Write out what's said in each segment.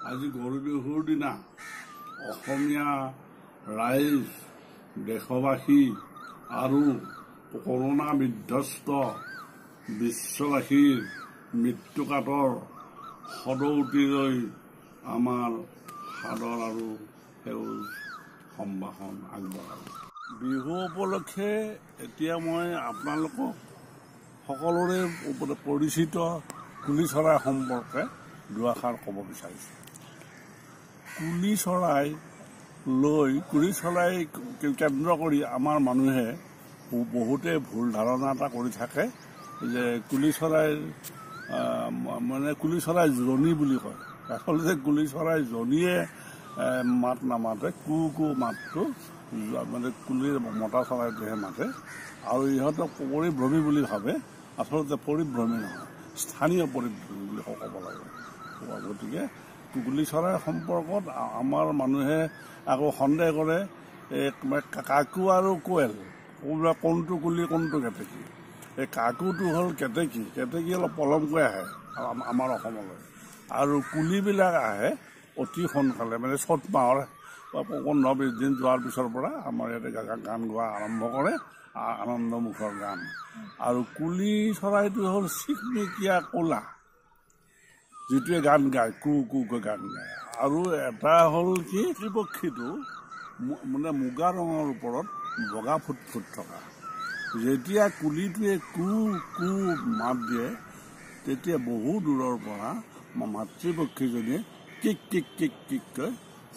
আজি গৰু বিহুৰ দিনা অসমীয়া ৰাইজ, দেশবাসী আৰু কৰোণা বিধ্বস্ত বিশ্ববাসীৰ মৃত্যুকাতৰ সদৌতিলৈ আমাৰ সাদৰ আৰু সেউজ সম্ভাষণ আগবঢ়ালোঁ। বিহু উপলক্ষে এতিয়া মই আপোনালোকক সকলোৰে পৰিচিত কুলি চৰাই সম্পৰ্কে দুআষাৰ ক'ব বিচাৰিছোঁ। কুলি চৰাই লৈ, কুলি চৰাই কেন্দ্ৰ কৰি আমাৰ মানুহে বহুতে ভুল ধাৰণা এটা কৰি থাকে যে কুলি চৰাইৰ মানে কুলি চৰাই জনী বুলি কয়। আচলতে কুলি চৰাই জনীয়ে মাত নামাতে, কু কু মাতটো মানে কুলিৰ মতা চৰাইটোহে মাতে। আৰু ইহঁতক পৰিভ্ৰমী বুলি ভাবে, আচলতে পৰিভ্ৰমী নহয়, স্থানীয় পৰিভ্ৰমী বুলি ক'ব লাগে। গতিকে কুলি চৰাই সম্পৰ্কত আমাৰ মানুহে আকৌ সন্দেহ কৰে, এই কাকু আৰু কোৱেল কোনটো কুলি কোনটো কেতেকী। এই কাকুটো হ'ল কেতেকী, কেতেকী অলপ পলমকৈ আহে আমাৰ অসমলৈ, আৰু কুলিবিলাক আহে অতি সোনকালে, মানে চ'ত মাহৰ 15-20 দিন যোৱাৰ পিছৰ পৰা আমাৰ ইয়াতে গান গোৱা আৰম্ভ কৰে, আনন্দমুখৰ গান। আৰু কুলি চৰাইটো হ'ল চিকমিকীয়া ক'লা, যিটোৱে গান গায়, কু কুকৈ গান গায়। আৰু এটা হ'ল কি, পক্ষীটো মানে মুগা ৰঙৰ ওপৰত বগা ফুট ফুট থকা। যেতিয়া কুলিটোৱে কু কু মাত দিয়ে, তেতিয়া বহু দূৰৰ পৰা মাতৃপক্ষীজনীয়ে কিক কিক কিক কিককৈ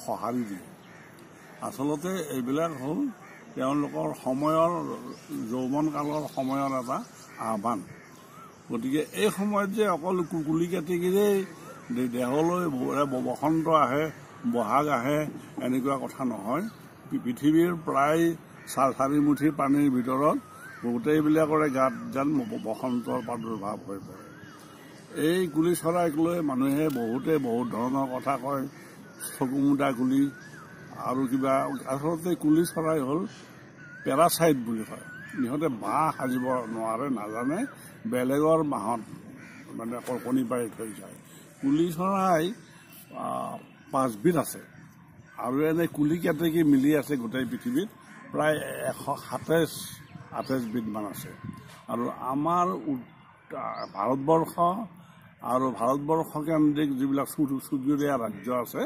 সঁহাৰি দিয়ে। আচলতে এইবিলাক হ'ল তেওঁলোকৰ সময়ৰ, যৌৱন কালৰ সময়ৰ এটা আহ্বান। গতিকে এই সময়ত যে অকল কুলি কেতেকীৰেই দেহলৈ বসন্ত আহে, বহাগ আহে, এনেকুৱা কথা নহয়। পৃথিৱীৰ প্ৰায় চাৰিমুঠি পানীৰ ভিতৰত গোটেইবিলাকৰে গাত যেন বসন্তৰ প্ৰাদুৰ্ভাৱ হৈ পৰে। এই কুলি চৰাইক লৈ মানুহে বহুতে বহুত ধৰণৰ কথা কয়, চকুমুদা কুলি আৰু কিবা। আচলতে কুলি চৰাই হ'ল পেৰাচাইট বুলি কয়। ইহঁতে বাঁহ সাজিব নোৱাৰে, নাজানে, বেলেগৰ বাঁহত মানে কণী পাৰি থৈ যায়। কুলি চৰাই 5বিধ আছে, আৰু এনে কুলি কেতেকী মিলি আছে গোটেই পৃথিৱীত প্ৰায় 127-28বিধমান আছে। আৰু আমাৰ ভাৰতবৰ্ষ আৰু ভাৰতবৰ্ষ কেন্দ্ৰিক যিবিলাক চুবুৰীয়া ৰাজ্য আছে,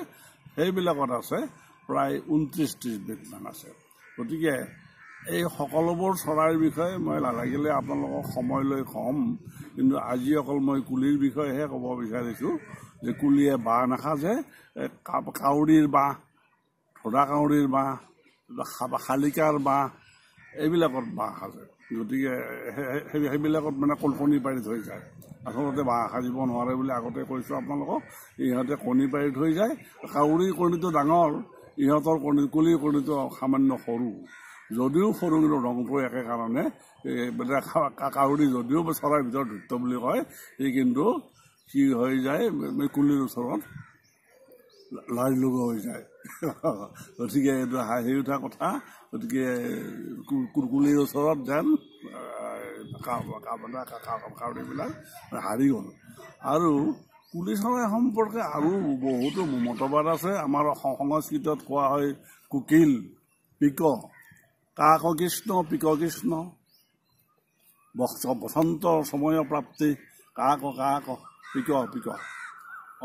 সেইবিলাকত আছে প্ৰায় 29-30বিধমান আছে। গতিকে এই সকলোবোৰ চৰাইৰ বিষয়ে মই নালাগিলে আপোনালোকক সময় লৈ ক'ম, কিন্তু আজি অকল মই কুলিৰ বিষয়েহে ক'ব বিচাৰিছোঁ যে কুলিয়ে বাঁহ নাসাজে। কাউৰীৰ বাঁহ, ধৰা কাউৰীৰ বাঁহ, শালিকাৰ বাঁহ, এইবিলাকত বাঁহ সাজে। গতিকে সেইবিলাকত মানে কণী পাৰি থৈ যায়। আচলতে বাঁহ সাজিব নোৱাৰে বুলি আগতে কৈছোঁ আপোনালোকক। ইহঁতে কণী পাৰি থৈ যায়। কাউৰীৰ কণীটো ডাঙৰ, ইহঁতৰ কণী, কুলিৰ কণীটো সামান্য সৰু। যদিও সৰু, কিন্তু ৰংটো একে কাৰণে মানে কাউৰী যদিও চৰাইৰ ভিতৰত ধূৰ্ত বুলি কয়, সি কিন্তু কি হৈ যায়, কুলিৰ ওচৰত লাজ লগা হৈ যায়। গতিকে এইটো হাঁহি উঠা কথা। গতিকে কুলিৰ ওচৰত যেন কাউৰীবিলাক হাৰি গ'ল। আৰু কুলি চৰাই সম্পৰ্কে আৰু বহুতো মতবাদ আছে। আমাৰ সংস্কৃতত কোৱা হয় কোকিল, পিক, কাক কৃষ্ণ, পিক কৃষ্ণ, বসন্ত সময় প্ৰাপ্তি, কাক কাক, পিক পিক।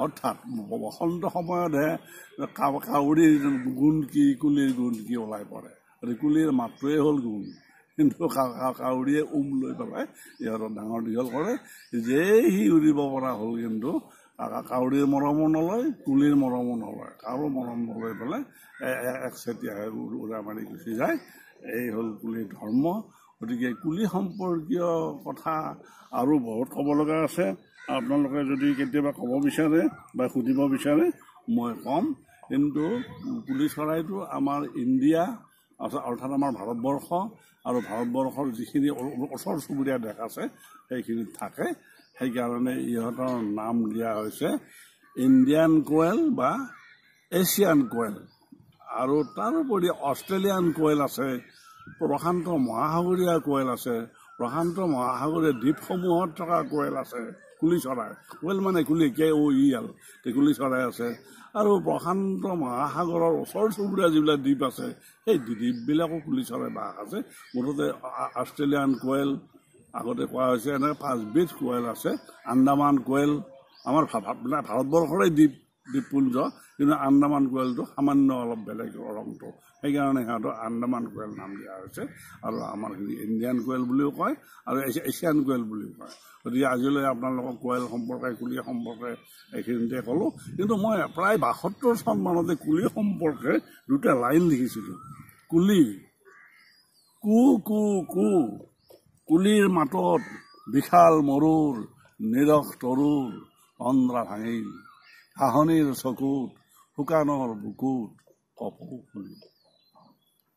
অৰ্থাৎ বসন্ত সময়তহে কাউৰীৰ গুণ কি, কুলিৰ গুণ কি ওলাই পৰে। গতিকে কুলিৰ মাতটোৱে হ'ল গুণ, কিন্তু কাউৰীয়ে উম লৈ পেলাই ইহঁতক ডাঙৰ দীঘল কৰে। যেই সি উৰিব পৰা হ'ল, কিন্তু কাউৰীৰ মৰমো নলয়, কুলিৰ মৰমো নলয়, কাৰো মৰম নলৈ পেলাই একচেটিয়াহে উৰা মাৰি গুচি যায়। এই হ'ল কুলিৰ ধৰ্ম। গতিকে কুলি সম্পৰ্কীয় কথা আৰু বহুত ক'ব লগা আছে। আপোনালোকে যদি কেতিয়াবা ক'ব বিচাৰে বা সুধিব বিচাৰে, মই ক'ম। কিন্তু কুলি চৰাইটো আমাৰ ইণ্ডিয়া, অৰ্থাৎ আমাৰ ভাৰতবৰ্ষ আৰু ভাৰতবৰ্ষৰ যিখিনি ওচৰ চুবুৰীয়া দেশ আছে, সেইখিনিত থাকে। সেইকাৰণে ইহঁতৰ নাম দিয়া হৈছে ইণ্ডিয়ান কোৱেল বা এছিয়ান কোৱেল। আৰু তাৰোপৰি অষ্ট্ৰেলিয়ান কোৱেল আছে, প্ৰশান্ত মহাসাগৰীয় কোৱেল আছে, প্ৰশান্ত মহাসাগৰীয় দ্বীপসমূহত থকা কোৱেল আছে। কুলি চৰাই, কোৱেল মানে কুলি, KOEL, কুলি চৰাই আছে। আৰু প্ৰশান্ত মহাসাগৰৰ ওচৰ চুবুৰীয়া যিবিলাক দ্বীপ আছে, সেই দ্বীপবিলাকো কুলি চৰাই বাস আছে। মুঠতে অষ্ট্ৰেলিয়ান কোৱেল আগতে কোৱা হৈছে, এনেকৈ 5বিধ কোৱেল আছে। আন্দামান কোৱেল আমাৰ ভাৰতবৰ্ষৰে দ্বীপপুঞ্জ, কিন্তু আন্দামান কোৱেলটো সামান্য অলপ বেলেগ ৰংটো, সেইকাৰণে সিহঁতক আন্দামান কোৱেল নাম দিয়া হৈছে। আৰু আমাৰ ইণ্ডিয়ান কোৱেল বুলিও কয় আৰু এছিয়ান কোৱেল বুলিও কয়। গতিকে আজিলৈ আপোনালোকক কোৱেল সম্পৰ্কে, কুলি সম্পৰ্কে এইখিনিতে ক'লোঁ। কিন্তু মই প্ৰায় 72 চন মানতে কুলি সম্পৰ্কে দুটা লাইন লিখিছিলোঁ। কুলি কু কু কু, কুলিৰ মাতত বিশাল মৰুৰ নিৰস তৰুৰ তন্দ্ৰা ভাঙিল, ঘাঁহনিৰ চকুত শুকানৰ বুকুত কপৌ ফুলিল।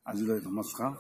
আজিলৈ নমস্কাৰ।